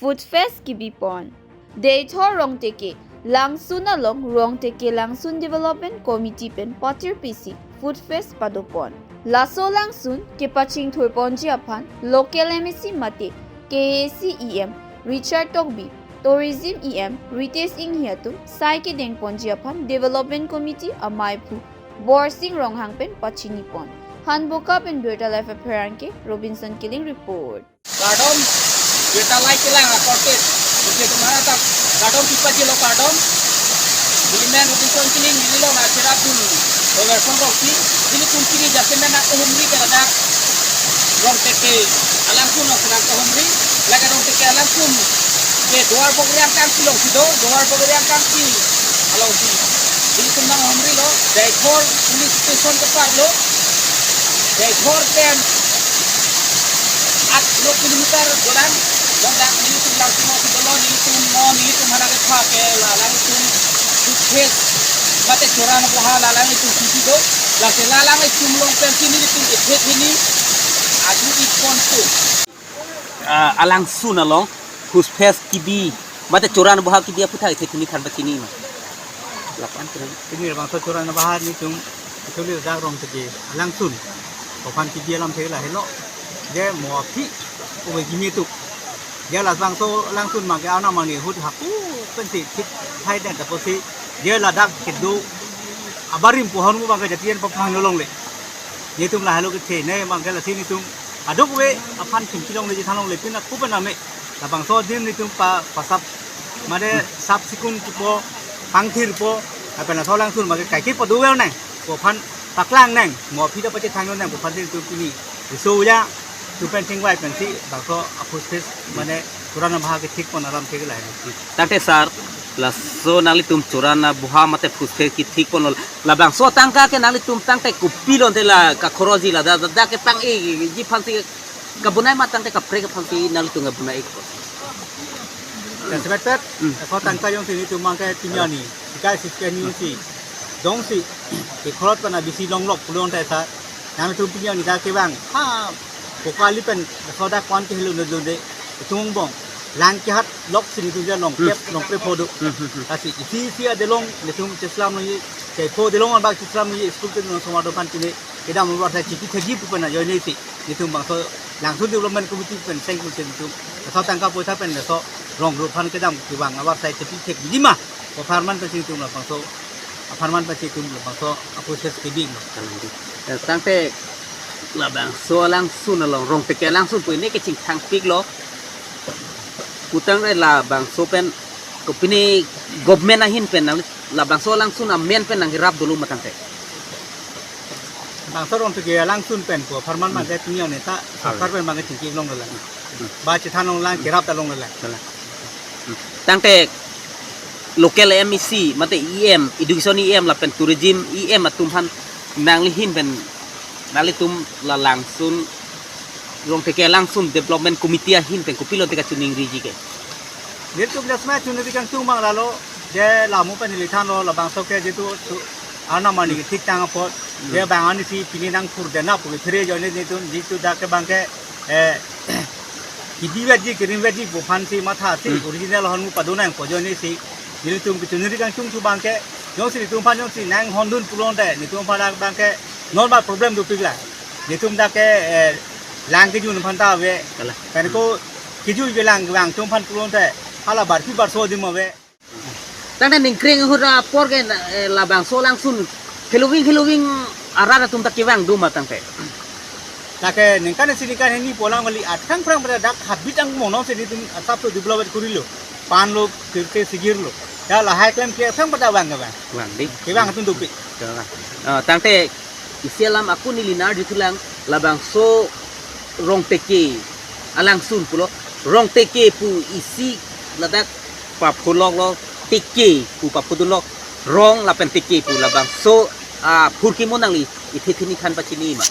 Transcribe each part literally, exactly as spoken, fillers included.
Food Fest kebipon. Deithor Rongteke Langsun along Rongteke Langsun Development Committee pen patirpisi Food Fest padopon. Laso langsun kepachingthurponji aphan local M A C mate K A A C E M Richard Tokbi, Tourism E M Ritesh Enghi atum sai kedengponji aphan Development Committee amaiphu Borsing Ronghang pen pachinipon. Hanboka pen Birta Live apherangke Robinson Killing report. Kardom, Birta Live kelang akorte, oke, tumara tak kardom pipajilo, kardom. Neli men Robinson Killing, neli along acherap dun Robertson Rongpi, nelitum pini jasemet nangkehumri ke ladak Rongteke alangsun along si nangkehumri, lake Rongteke alangsun ke Duarbagori angkang si alongsi do, Duarbagori angkang si alongsi. Nelitum nanghumrilo, Deithor police station keparlo, Deithor pen aat no kilometer dolang, dolang nelitum Langsun alongsi dolo, nelitum no, nelitum hana kepha ke la Langsun Food Fest mate Choran Boha la Langsun Food Fest do, lasi la Langsun along pensi nelitum ethe thini aju-ikponpo. Ah, alangsun along Food Fest kebi mate Choran Boha kebi aphuthak ethe thini than pachini ma? Lapan kena. Pini labangso Choran Boha nelitum actually dak Rongteke alangsun aphan kebi alamthe lahelo. Je mo aphi ove kimi tuk. Je labangso alangsun abangke ana mani ahut hako pensi thik thai den, taposi je ladak kedo abarim pohon abangke jatian paphang longle. Nelitum lahelo kethenei abangke lasi nelitum aduk ave aphan chingki longle, chethan longle, pina kupen ame labangso adim nelitum pa, pasap mane sap sikun kipo, pangthirpo, lapen laso alangsun abangke kaike padu ave nang, pu aphan paklang nang, mo aphi ta pachethang nang pu aphan nelitum pini riso ya, tupen chingvai pensi bangso a-Food Fest mane Choran Boha kethikpon alamthe ke lahai. Tangte sir, laso nanglitum Choran Boha mate Food Fest kethikponlo, labangso atangka ke nanglitum tangte kopilo ante la kakhoroji, ladak, ladak kepang-eji aphansi kabonai ma tangte kaprek aphansi nanglitum kabonai-ikpo? Jasemet pet, hmm, laso atangka jongsi nelitum abangke pini arni, tikai sis ke ni si, jongsi kekhorot pen abisi longlok pulo ante sir, nanglitum pini arni dak kevang, ha, pokali pen laso dak kwan kehelo no jonde, itum angbong lang kehat loksi nelitum je longkep, hmm, longkre phodo. Hmm, hmm, hmm. Lasi isi isi adelong nelitum cheslam noi, chepho adelong abak cheslam noi, school kedun asomar do aphan pine kedam abarsai chiki thegi pu pen ajoine si nelitum bangso Langsun Development Committee pen seng kusen nelitum laso atangka poisa pen laso rong ro aphan kedam kevang abarsai chepi thekji ma pu apharman pensi nelitum labangso apharman pensi nelitum labangso a-Food Fest kebi ma. Kalang di. Eh, tangte labangso alangsun along, Rongteke alangsun pu ne kechingthangpiklo. Pu tangte labangso pen kopine government ahin pen nang labangso alangsun amen pen nangkerap dolo ma tangte? Bangso Rongteke alangsun pen pu apharman abangke pini arni ta sorkar pen abangke chingki longlelang. Hmm. Ba chethan longlelang, kerap ta longlelang. Kalang. Hmm. Tangte local M A C mate E M, Education E M lapen Tourism E M atum aphan nangli ahin pen nanglitum la Langsun, Rongteke Langsun Development Committee ahin pen kopilo te kachiningriji ke? Nelitum jasemet chiningri kangtung abang lalo, je lamu pen neli thanlo, labangso ke jitu tu arnam arni kethik tang apot, hmm, je bang arni si pini nangpur dena pu kephere ajoine nelitum jitu dak ke abangke, eh, kidi vetji, kerim vetji pu aphansi mathasi, hmm, original ahormu padu nang pu ajoine si nelitum kechiningri kangtungthu abangke, jongsi nelitum aphan jongsi nanghondun pulo ante, nelitum aphan dak abangke normal problem dopiklang. Nelitum dak ke, eh, lang kejun aphan ta ave. Kalang. Pen ko kejun kelang kevang atum aphan pulo ante hala barpi barso adim ave. Tangte ningkreng ahut apor ke, eh, labangso alangsun kheloving kheloving arat atum ta kevang do ma tangte? Dak ke ningkan isi ningkan hini pu alam kali, athrang phrang pada dak habit angmono si nelitum asap tu develop kurilo. Pan lo, kirte sigir lo. Ya lahai klemkle aphrang pada vang ke vang. Vang di. Kevang atum dopik. Kevang. Ah, tangte isi alam ako neli nangkarjuthulang, labangso Rongteke alangsun pulo, Rongteke pu isi ladak papholoklo, teke pu paphodunlo, rong lapen teke pu labangso, ah, phurkimo nangli ethe thini than pachini ma?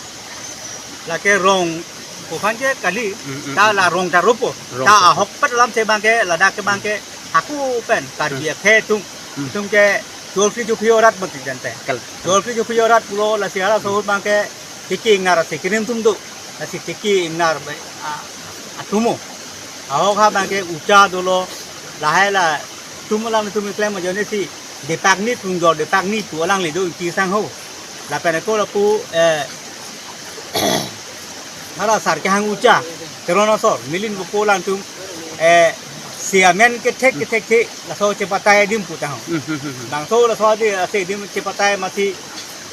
Lake rong pu aphan ke kali, hmm, hmm, ta la rong ta ropo, rong ta ta ropo. Ahokpet alamthe abangke, ladak ke abangke, hako pen Karbi, hmm, akhei atum, hmm, atum ke chol kri chophi arat mati jante. Kal- Chol kri chophi arat pulo, lasi halaso ahut abangke teke ingnar ase kerim atum do. Lasi teke ingnar bai, a, atumo. Ahok ha abang ke ucha dolo, lahai latum alangtum keklem ajoine si Depakni Phungjor, Depakni pu alangli do Ingti Sangho. Lapen ako lapu, eh, hala sar kehang ucha, Teron asor, Milind Wokpo alangtum, eh, si amen kethek kethek the, laso chepatai adim pu tangho. Hmm, hmm, hmm, hmm. Bangso laso adi ase adim chepatai mati,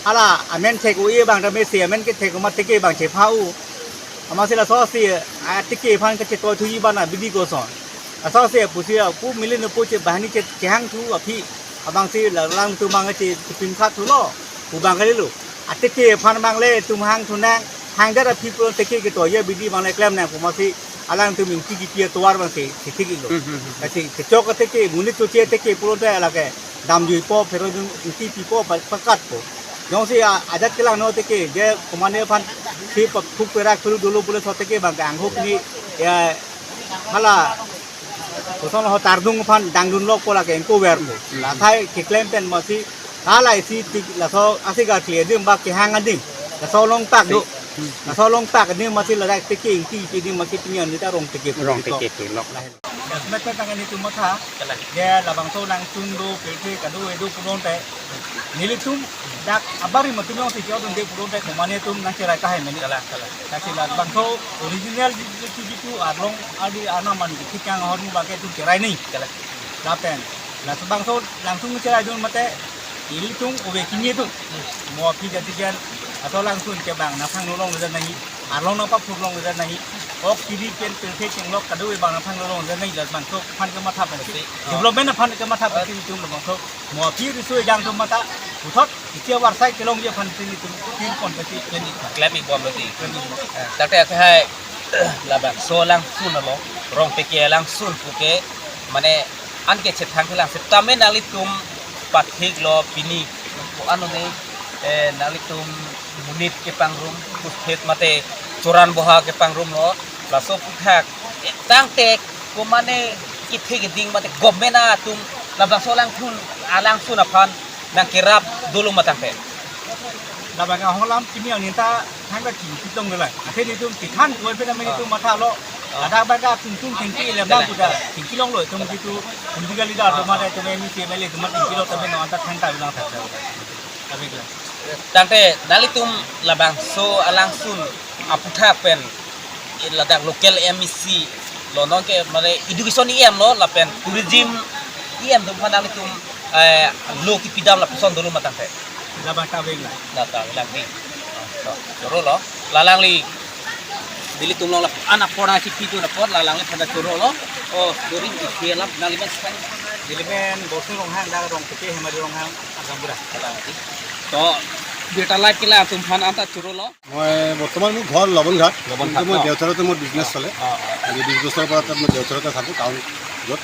hala amen thek-o-e abang tame si amen kethek-o mati ke abang chepha-o. Amatsi laso si, ah, teke aphan kachetoi thuji abang abidi koson. Laso si pusi, ah, pu Milind Wokpo che banghini che, chehang thu aphi. Abang si la-, alangtum abang che, chepin khat thulo. Pu abang kalilo. Ateke aphan abang le tum hang thunang, hang dar aphi pulo teke ketoiji abidi abang le klem nang pu amatsi alangtum Ingti kipi atovar abang si, si thik-iklo. Hmm, hmm, hmm. Lasi kechok ateke, monit choche ateke pulote lake damjuipo, phero jun Ingti pipo, pa-, pakatpo. Jongsi a-, ajat kelang no teke, je komatne aphan si pa-, phuk perak phru dolo pule so teke abang ke angho pini, ya, hala, koson ho tardung aphan dangdun lokpo lake ingko verpo. Hmm. Lahai keklem pen amatsi, hala isi tik laso asi ga kle adim ba kehang adim. Laso along pak do. Hmm. Laso along pak adim amatsi ladak teke Ingti pi adim amatsi pini anita rong teke pu Rong teke pu lok. Lahai. Jasmet pen tang nelitum matha. Kalang. Je labangso alangsun do, pirthe kado-e do pulote, nelitum dak abari matum jongsi ke-odunde pulote komatne atum nangcherai tahai meni. Kalang, kalang. Lasi labangso original jitu jitu arlong adi arnam an kithi kang ahormu abang ke itum cherai nangji. Kalang. Lapen, laso bangso alangsun cherai dun mate, ilitum ove kini atum. Mo aphi jati jan, laso alangsun ke abang nangphan lolong le nangji. Arlong nangpaphur long le nangji. Ok kiri pen pirthe chenglok kado-e abang nangphan lolong le nangji, labangso aphan kematha pensi. Pensi. Development aphan kematha pensi itum labangso. Mo aphi riso ejang atum mate puthot isi avarsai kelongji aphan si nelitum pin pon pensi. Klem-ik bom pensi. Klem-ik bom. Eh, tangte akhai labangso alangsun along, Rongteke alangsun puke, mane anke chethang kelang setame nanglitum pathiklo pini. Ko-an ode, eh, nanglitum monit kepangrum, puthit mate choran boha kepangrumlo, laso aphuthak, eh, tangte komatne kethe keding mate government atum labangso alangsun, alangsun aphan nangkerap dolo ma tangte. Labang ahok alam pini anita thangta chingki tong le. Athe nelitum kithan koi pena me nelitum mathalo. Ah. Ladak bang ke tung tung thengpi le bang kuda. Thengpi longlo itum jitu political leader atum mate itum M C M L A atum mate thengpi lo tame no anta thangta bilang thangta. Tame bilang. Tangte nanglitum labangso alangsun aphuthak pen, eh, ladak local M A C lo, non ke mane education E M lo lapen tourism E M atum aphan nanglitum, eh, lo kipidam lapuson dolo ma tangte. Labang ta veng la. La ta veng la. To, chorolo. La alangli nelitum along la an apor nangchipidun apot la alangliphan ta chorolo. Oh, sorry, isi alam nanglimen sang. Nelimen Borsing Ronghang, dak Rongteke Hemari Ronghang, Agambuda. Kalang. To, birta light kila atum aphan anta chorolo. মই বৰ্তমান মোৰ ঘৰ লবনঘাট, লবনঘাট, কিন্তু মই ন? দেওচৰতে মোৰ বিজনেছ অ, চলে। অ, অ। আজি বিশ বছৰৰ পৰা তাত মই দেওচৰতে থাকোঁ, টাউনত।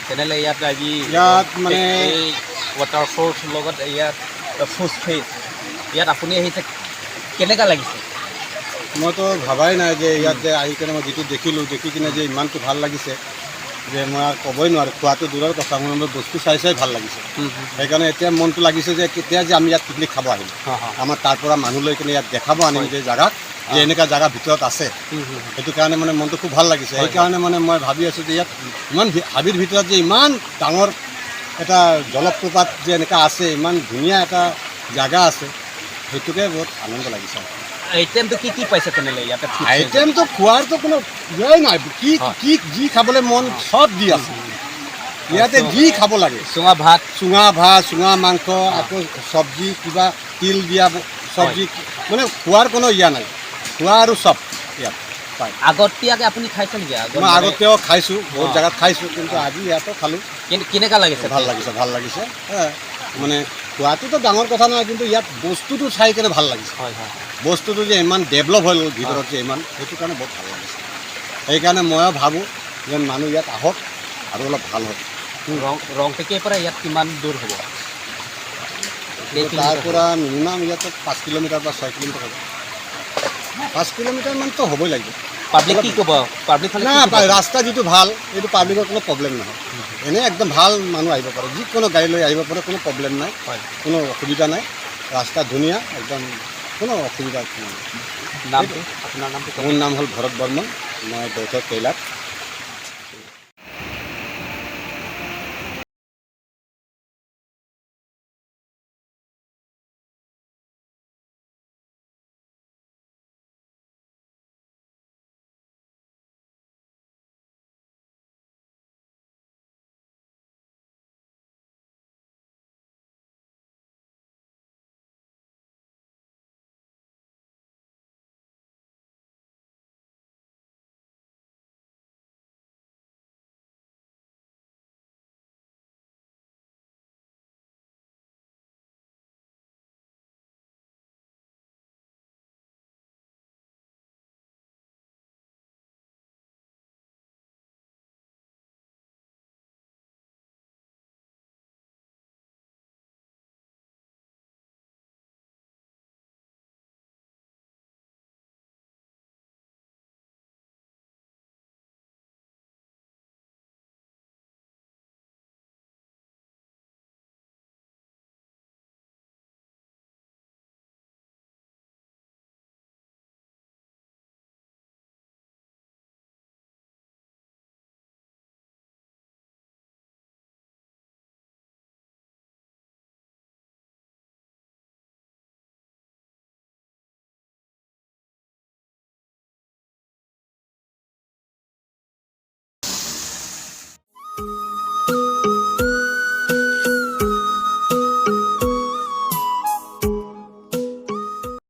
তেনেহ'লে ইয়াত আজি ইয়াত মানে এই ৱাটাৰফলছ লগত ইয়াত ফুড ফেষ্ট, ইয়াত আপুনি আহিছে, কেনেকা লাগিছে? মইতো ভাবাই নাই যে ইয়াত উম। যে আহি কেনে মই যিটো দেখিলোঁ, দেখি কিনে যে ইমানটো ভাল লাগিছে যে মই আৰু ক'বই নোৱাৰোঁ। খোৱাটো দূৰৰ কথা, মোৰ বস্তু চাই চাই ভাল লাগিছে। হুম, হুম। সেইকাৰণে এতিয়া মনটো লাগিছে যে কেতিয়া যে আমি ইয়াত পিকনিক খাব আহিম। হা, হা। আমাৰ তাৰ পৰা মানুহ লৈ কিনে ইয়াত দেখাব আনিম হয়। যে জাগাত, যে হা। এনেকা জাগা ভিতৰত আছে। হুম, হুম, হুম। সেইটো কাৰণে মানে মনটো খুব ভাল লাগিছে। হয়, হয়। সেইকাৰণে মানে মই ভাবি আছোঁ যে ইয়াত ইমান ভি-, হাবিৰ ভিতৰত যে ইমান ডাঙৰ এটা জলপ্ৰপাত যে এনেকা আছে, ইমান ধুনীয়া এটা জাগা আছে, সেইটোকে বহুত আনন্দ লাগিছে। আইটেমটো কি কি পাইছে তেনেহ'লে ইয়াতে? ফুড আইটেমটো খোৱাৰতো কোনো ইয়েই নাই, কি, হয়। কি, যি খাবলৈ মন হয়। সব দি আছে। হুম, হুম। ইয়াতে হয়, যি খাব লাগে। চুঙা ভাত। চুঙা ভাত, চুঙা মাংস, হয়। আকৌ চব্জি, কিবা তিল দিয়া ব-, চব্জি, হয়। মানে খোৱাৰ কোনো ইয়া নাই। খোৱা আৰু চব ইয়াত পায়। আগতীয়াকে আপুনি খাইছে নেকি? আগত মই মানে আগতেও খাইছোঁ, বহুত অ। জাগাত খাইছোঁ, কিন্তু অ। আজি ইয়াতো খালোঁ। কেনে-, কেনেকা লাগিছে? ভাল লাগিছে, ভাল লাগিছে। হা, মানে খোৱাটোতো ডাঙৰ কথা নহয়, কিন্তু ইয়াত বস্তুটো চাই কেনে ভাল লাগিছে। হয়, হয়। বস্তুটো যে ইমান ডেভেলপ হৈ গ'ল ভিতৰত অ। যে ইমান, সেইটো কাৰণে বহুত ভাল লাগিছে। সেইকাৰণে ময়ো ভাবোঁ যেন মানুহ ইয়াত আহক আৰু অলপ ভাল হওক। ৰং, ৰংটেকেৰ পৰা ইয়াত কিমান দূৰ হ'ব? কেই কিন্তু তাৰ কিলোমিটাৰ পৰা হ'ব? মিনিমাম ইয়াত পাঁচ কিলোমিটাৰ বা ছয় কিলোমিটাৰ হ'ব। পাঁচ কিলোমিটাৰ মানতো হ'বই লাগিব। পাব্লিক কি অলপ ক'ব? পাব্লিক ফালে না, কি ক'ব? পা-, ৰাস্তা যিটো ভাল, এইটো পাব্লিকৰ কোনো প্ৰব্লেম নহয়। এনে একদম ভাল মানুহ আহিব পাৰে, যিকোনো গাড়ী লৈ আহিব পাৰে, কোনো প্ৰব্লেম নাই, হয়। কোনো অসুবিধা নাই। ৰাস্তা ধুনীয়া, একদম কোনো অসুবিধা নাই। নামটো? এইটো আপোনাৰ নামটো ক'ব? মোৰ নাম হ'ল ভৰত বৰ্মন, মই দেওচৰ টেইলাৰ।